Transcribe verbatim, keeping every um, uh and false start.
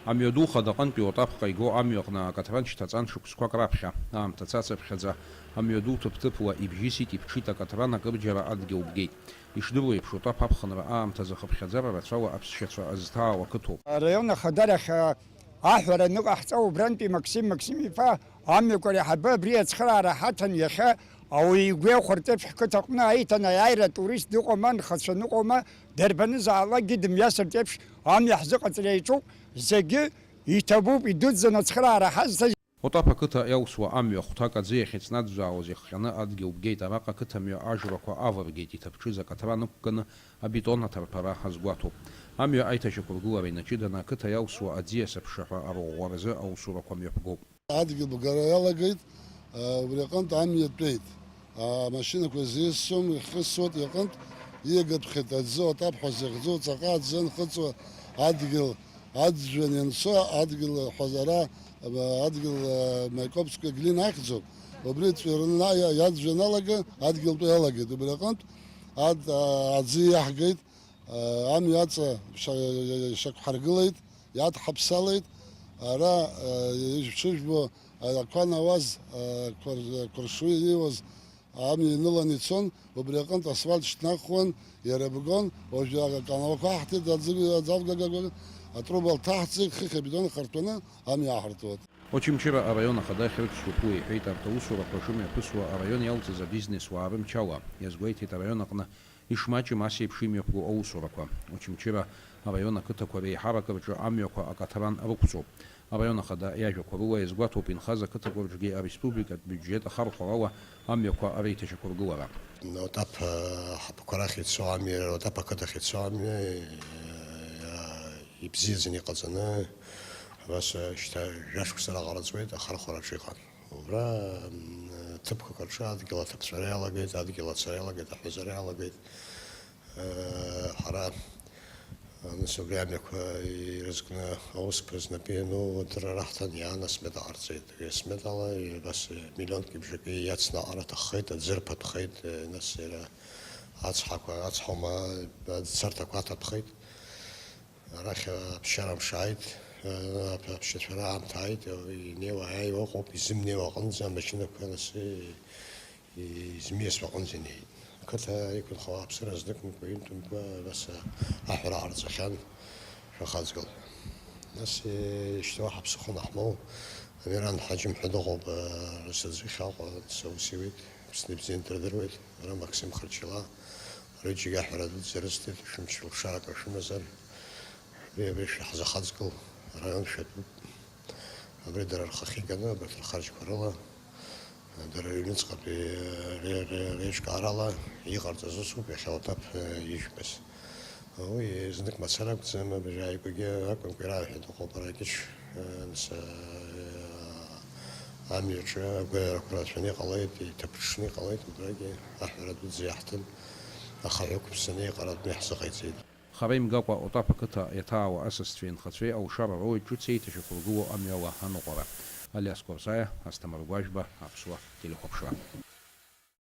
Амҩаду хадаҟынтәи Отаԥҟа игоу амҩаҟны акаҭран шьҭаҵан шықәсқәак раԥхьа. Аамҭа цацыԥхьаӡа, амҩаду ҭыԥ-ҭыԥуа ибжьысит, иԥҽит акаҭран, акырџьара адгьыл бгеит. Ишдыру еиԥш, Отаԥ аԥхынра аамҭазы хыԥхьаӡара рацәала аԥсшьацәа азҭаау ақыҭоуп. Араион ахадарахь, а, аҳәара аныҟаҳҵа, убрантәи Максим Максим-иԥа амҩақәа реиҳабы абри ацхыраара ҳаҭан, иахьа ауаҩы игәы иахәартә еиԥш ҳқыҭаҟны аиҭанеиааира атурист дыҟоума, анхацәа ныҟәома, дарбанызаалакгьы дымҩасыртә еиԥш амҩа ҳзыҟаҵара иаҿуп, зегьы иҭабуп, идуӡӡан ацхыраара ҳазҭаз. Отаԥ ақыҭа иалсуа амҩа хәҭак аӡы иахьыҵнаӡәӡәаауаз ихҟьаны адгьыл бгеит, араҟа ақыҭамҩа ажәрақәа авыргеит, иҭаԥҽыз акаҭран ықәганы абетон аҭарԥара азгәаҭоуп. Амҩа аиҭашьақәыргылара инаҷыданы ақыҭа иалсуа аӡиас аԥшаҳәа арӷәӷәаразы аусурақәа мҩаԥгоуп. Адгьыл бгара иалагеит, а, убри аҟынтә амҩа тәеит. Амашьынақәа зеисуам, ихысуеит, иҟынтә иагатәхеит аӡы, Отаԥ ҳәа зыхьӡу, ҵаҟа аӡы анхыҵуа адгьыл аӡәӡәан ианцо, адгьыл ҳәазара, а, адгьыл, а, Маиковская глина ахьӡуп. Убри ҵәирны иа-, иаӡәӡәан алага, адгьылтәи иалагеит. Убри аҟынтә ад-, а, аӡы иаҳгеит. Амҩаҵа шьақәҳаргылеит, иадҳаԥсалеит, ара, ишәҽыжәбо, ақәа науаз, қәар-, қәаршуи ииуаз амҩа иныланы ицон, убри аҟынтә асфальт шьҭнахуан, иара бгон, уажәы аканалқәа аҳҭеит, аӡы-, аӡы авгагагон, атруба лҭаҳҵеит, хыхь абетон ахарҭәаны амҩа аҳарҭуан. Очамчыра араион ахада ахьырԥшуп, уи иҳәеит арҭ аусурақәа шымҩаԥысуа араион иалҵыз абизнесуаа рымчала. Иазгәеиҭеит араион аҟны ишмаҷым ас еиԥш имҩаԥгоу аусурақәа. Очамчыра араион ақыҭақәа реиҳарак рҿы амҩақәа акаҭран рықәҵоуп. Араион ахада иажәақәа рыла иазгәаҭоуп инхаз ақыҭақәа рҿгьы ареспубликатә биуџьет ахархәарала амҩақәа реиҭашьақәыргылара. Отаԥ, э, ҳаԥқәа рахь ицо амҩа, Отаԥ ақыҭахь ицо амҩа, э, ибзиаӡаны иҟаҵаны, абас, э, шьҭа жәашықәса раҟара ҵуеит, ахархәараҿы иҟан. Убра, м, ҭыԥқәак рҿы адгьыл аҭаԥҵәара иалагеит, адгьыл ацара иалагеит, аҳәазара иалагеит. Ҳара, нас, убри амҩақәа ирызкны аусқәа знапы иану дара раҳҭан, иаанасмет ҟарҵеит. Уи асметала, абас, миллионки бжаки иацны аҟара аҭаххеит, аӡы рԥатәхеит, нас иара ацҳақәа, ацҳаума, аӡцарҭақәа аҭатәхеит. Арахь аԥсшьара мшы ааит, аԥсшьацәара аамҭа ааит, инеиуа, иааиуа ыҟоуп, изымнеиуа аҟынӡа амашьынақәа, нас, измиасуа аҟынӡа инеит. Ақыҭа иқәынхауа аԥсыра зныкымкәа, имтәымкәа, абас аҳәара ҟарҵахьан, шәахаҵгыл ҳәа. Нас, ишьҭа уаҳа ԥсыхәа анаҳмоу, Амиран Ҳаџьым ҳәа дыҟоуп, рысаӡәы Хьаҟәа, нас аус иуеит, Аԥсны ибзианы дрыдыруеит, ара Максим Харчила, рыџьегь аҳәара дуӡӡа рысҭеит, шәымч лшарак шәымазар, абри, абри шәаҳзахаҵгыл, араион шәатәуп. Абри дара рхахьы иганы, абарҭ рхарџьқәа рыла, дара рыҩныҵҟатәи ре-, ре-, реиҿкаарала иҟарҵаз усуп, иахьа Отаԥ ижәбаз. Уи знык мацара акәӡам, абыржәы ааигәагьы акәымкәа ираҳәа дыҟоуп, ара Кьыч, нас, амҩаҿы агәаҩарақәа рацәаны иҟалеит, иҭаԥҽны иҟалеит, убрагьы аҳәара дуӡӡа иаҳҭан, ахаҳә ықәыԥсаны иҟаратәны иаҳзыҟаиҵеит. Хара имгакәа Отаԥ ақыҭа иаҭаауа асасцәеи анхацәеи алшара роуеит ҿыц еиҭашьақәыргылоу амҩала аныҟәара. Алиас Қәарсаиа, Асҭамыр Гәажәба, Аԥсуа телехәаԥшра.